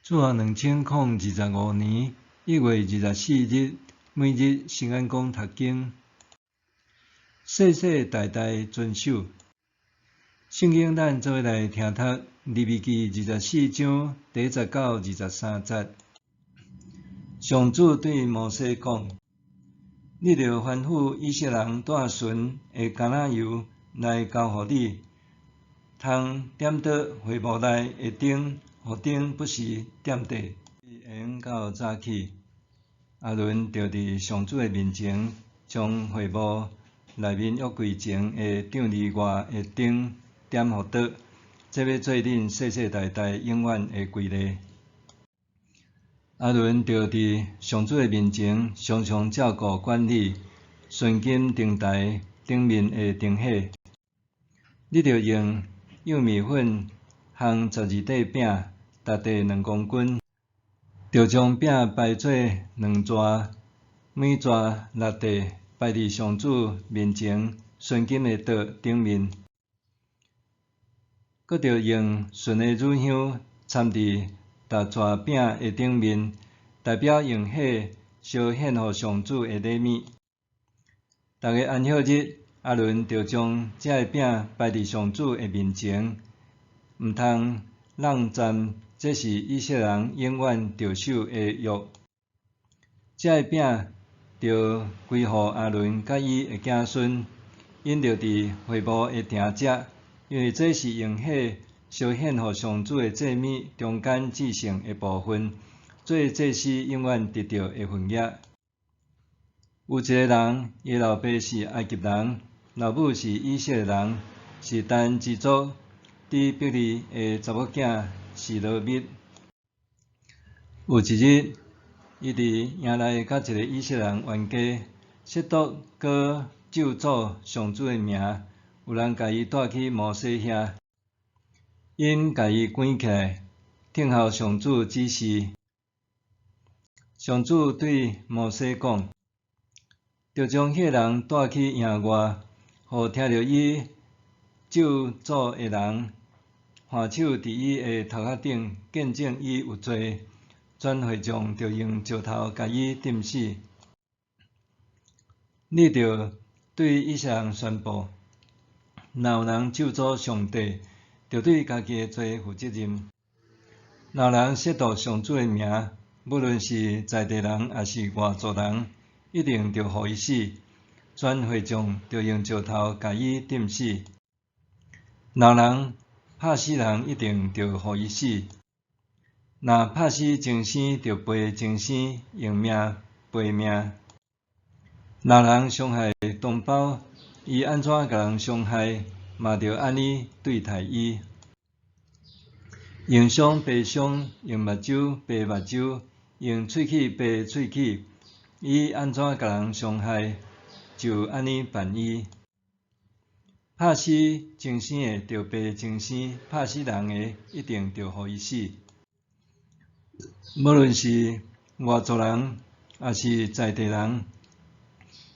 主後2025年1月24日，每日新安講讀經，世世代代遵守。聖經咱做伙來聽讀利未記二十四章第一節到二十三節。上主對摩西講：你著吩咐以色列人帶純的橄欖油來交予你，通點著會幕內的燈，予燈不時點著。會到早起，亞倫就佇上主的面前，將會幕內面約櫃前的帳籬外的燈點予桌，這欲做恁世世代代永遠的規例。亞倫著佇上主的面前，常常照顧管理純金燈臺頂面的燈火。你著用幼麵粉烘12塊餅，逐塊2公斤，著將餅排做兩逝，每逝六塊，擺佇上主面前純金的桌頂面。閣著用純的乳香摻佇逐逝餅的頂面，代表用火燒獻予上主的禮物。逐个安息日，亞倫著將這个餅擺佇上主的面前，毋通挵攢，這是以色列人永遠著守的約。這个餅著歸予亞倫佮伊的子孫，𪜶著佇會幕會埕食，因為這是用火燒獻予上主的祭物中間至聖的部分，做祭司永遠得著的份額。有一個人，伊老爸是埃及人，老母是以色列人，是但支族底比利的查某囝示羅密。有一日，伊佇營內佮一個以色列人冤家，嫉妒閣咒詛上主的名，有人共伊帶去摩西遐，𪜶共伊關起來，聽候上主指示。上主對摩西講：著將彼個人帶去營外，予聽著伊咒詛的人，看守佇伊的頭殼頂，見證伊有罪。全會眾著用石頭共伊釘死。你著對以色列人宣布：若有人咒詛上帝，著對家己的罪負責任。若有人褻瀆上主的名，無論是在地人抑是外族人，一定著予伊死。全會眾著用石頭共伊釘死。若有人拍死人，一定著予伊死。若拍死精生，著賠精生，用命賠命。若有人傷害同胞，伊按怎共人傷害，嘛著按呢對待伊。用傷賠傷，用目睭賠目睭，用喙齒賠喙齒。伊按怎共人傷害，就按呢辦伊。拍死精生的，著賠精生；拍死人的，一定著予伊死。無論是外族人，抑是在地人，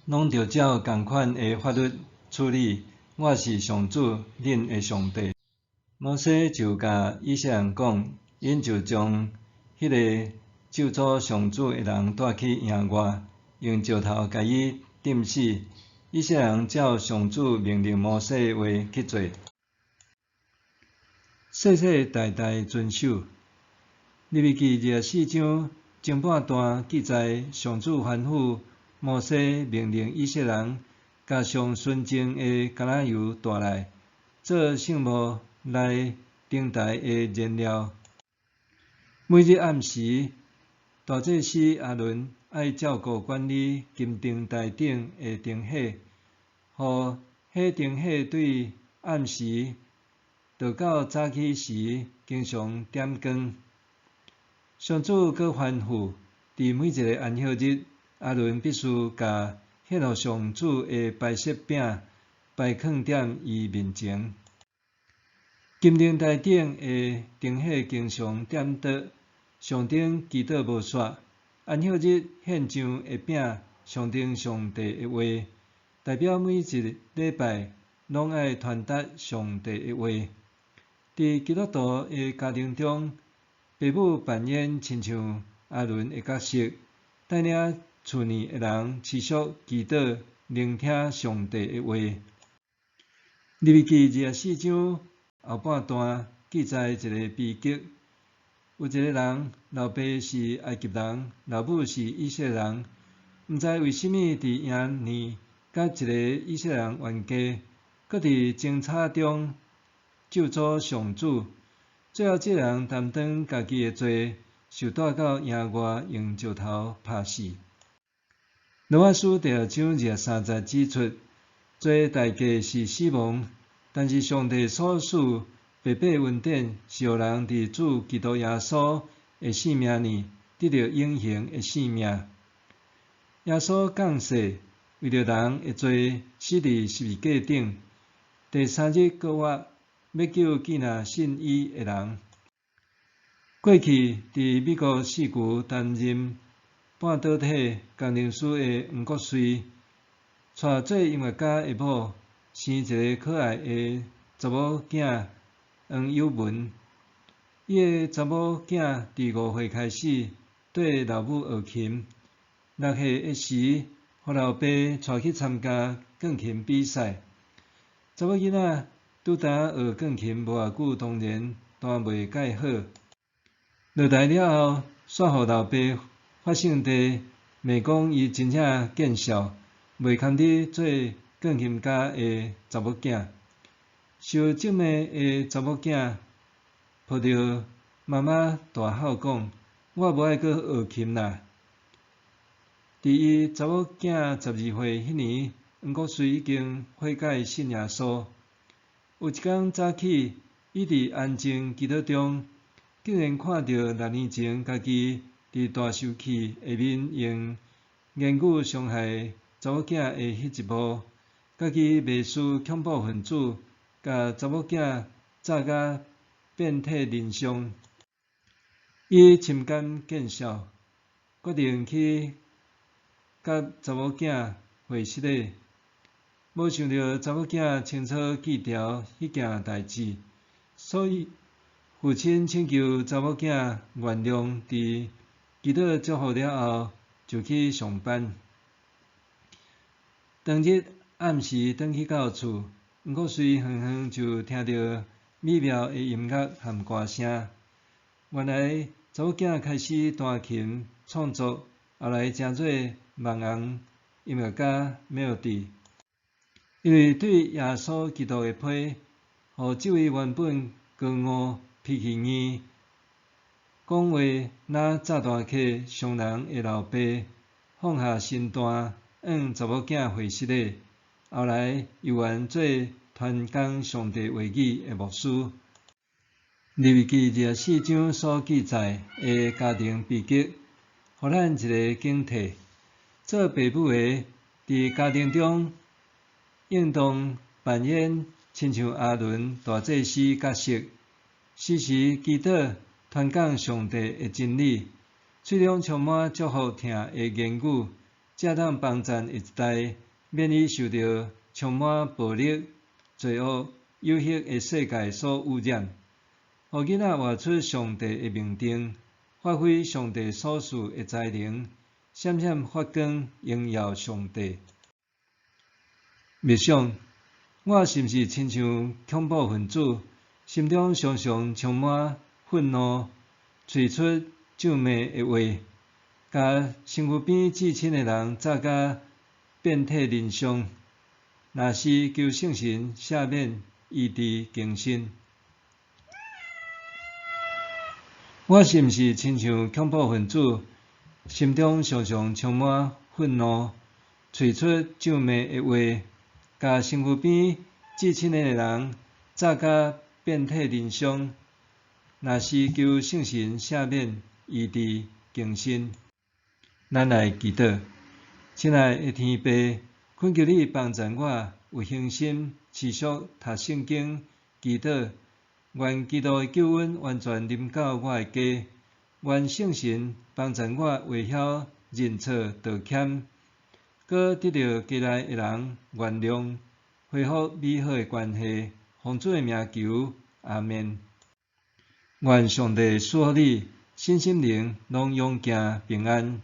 攏著照仝款的法律處理。我是上主，恁的上帝。摩西就共以色列人講，𪜶就將彼个咒詛上主的人帶去營外，用石頭共伊釘死。以色列人照上主命令摩西的話去做，世世代代遵守。利未記二十四章前半段記載，上主吩咐摩西命令以色列人，共上純淨的橄欖油帶來，做聖幕內燈臺的燃料。每日暗時，大祭司亞倫愛照顧管理金燈臺頂的燈火，予彼燈火對暗時直到早起時經常點光。上主閣吩咐，佇每一个安息日，亞倫必須共獻予上主的白色餅擺囥踮伊面前。金燈臺頂的燈火經常點著，象徵基督無煞。安息日獻上的餅，象徵上帝的話，代表每一禮拜攏愛傳達上帝的話。佇基督徒的家庭中，爸母扮演親像亞倫的角色，帶領厝內的人持續祈禱、聆聽上帝的話。利未記24章後半段記載一个悲劇。有一个人，老爸是埃及人，老母是以色列人，毋知為啥物佇營內佮一个以色列人冤家，閣佇爭吵中咒詛上主。最後，這个人擔當家己的罪，受帶到營外用石頭拍死。羅馬書第二章23節指出，罪的代價是死亡，但是上帝所賜白白恩典是予人佇主基督耶穌的性命內得著永恆的性命。耶穌降世，為著人的罪死佇十字架頂，第三日閣活，欲救既若信伊的人。過去佇美國四區擔任半導體工程師的黃國瑞，娶做音樂家的某，生一个可愛的查某囝黃友文。伊的查某囝佇5歲開始綴老母學琴，6歲的時，予老爸帶去參加鋼琴比賽。查某囡仔拄焦學鋼琴無偌久，當然彈袂蓋好。落台了後，煞予老爸發聖地罵講伊真正見笑，袂堪得做鋼琴家的查某囝。受責罵的查某囝抱著媽媽大吼講：我無愛閣學琴啦！佇伊查某囝12歲彼年，黃國瑞已經悔改信耶穌。有一工早起，伊佇安靜祈禱中，竟然看著6年前家己佇大受氣下面用言語傷害查某囝的彼一幕，家己袂輸恐怖分子，共查某囝炸甲遍體鱗傷。伊深感見笑，決定去佮查某囝會失禮。無想著查某囝清楚記牢彼件代誌，所以父親請求查某囝原諒，佇祈禱祝福了後，就去上班。當日暗時轉去到厝，黃國瑞遠遠就聽著美妙的音樂和歌聲。原來查某囝開始彈琴創作，後來成做網紅音樂家 Melody。因為對耶穌基督的批，予這位原本高傲、脾氣硬、講話若炸彈客傷人的老爸，放下身段，向查某囝會失禮，後來有緣做傳講上帝話語的牧師。利未記24章所記載的家庭悲劇，予咱一个警惕：做爸母的，佇家庭中應當扮演親像亞倫大祭司角色，時時祈禱傳講上帝的真理，喙中充滿祝福疼的言語，才當幫贊下一代免予受著充滿暴力、罪惡、誘惑的世界所汙染，予囡仔活出上帝的命定，發揮上帝所賜的才能，閃閃發光，榮耀上帝。默想，我是毋是親像恐怖分子，心中常常充滿憤怒，喙出咒罵的話，共身軀邊至親的人炸甲遍體鱗傷？若是，求聖神赦免、醫治、更新。我是毋是親像恐怖分子，心中常常充滿憤怒，喙出咒罵的話，共身軀邊至親的人炸甲遍體鱗傷？若是，求聖神赦免、醫治、更新。咱來祈禱，親愛的天父，懇求你幫助我有恆心持續讀聖經、祈禱。願基督的救恩完全臨到我的家。願聖神幫助我會曉認錯道歉，閣得著家內的人原諒，恢復美好的關係。奉主的名求，阿們。願上帝賜予你，身心靈攏勇健平安。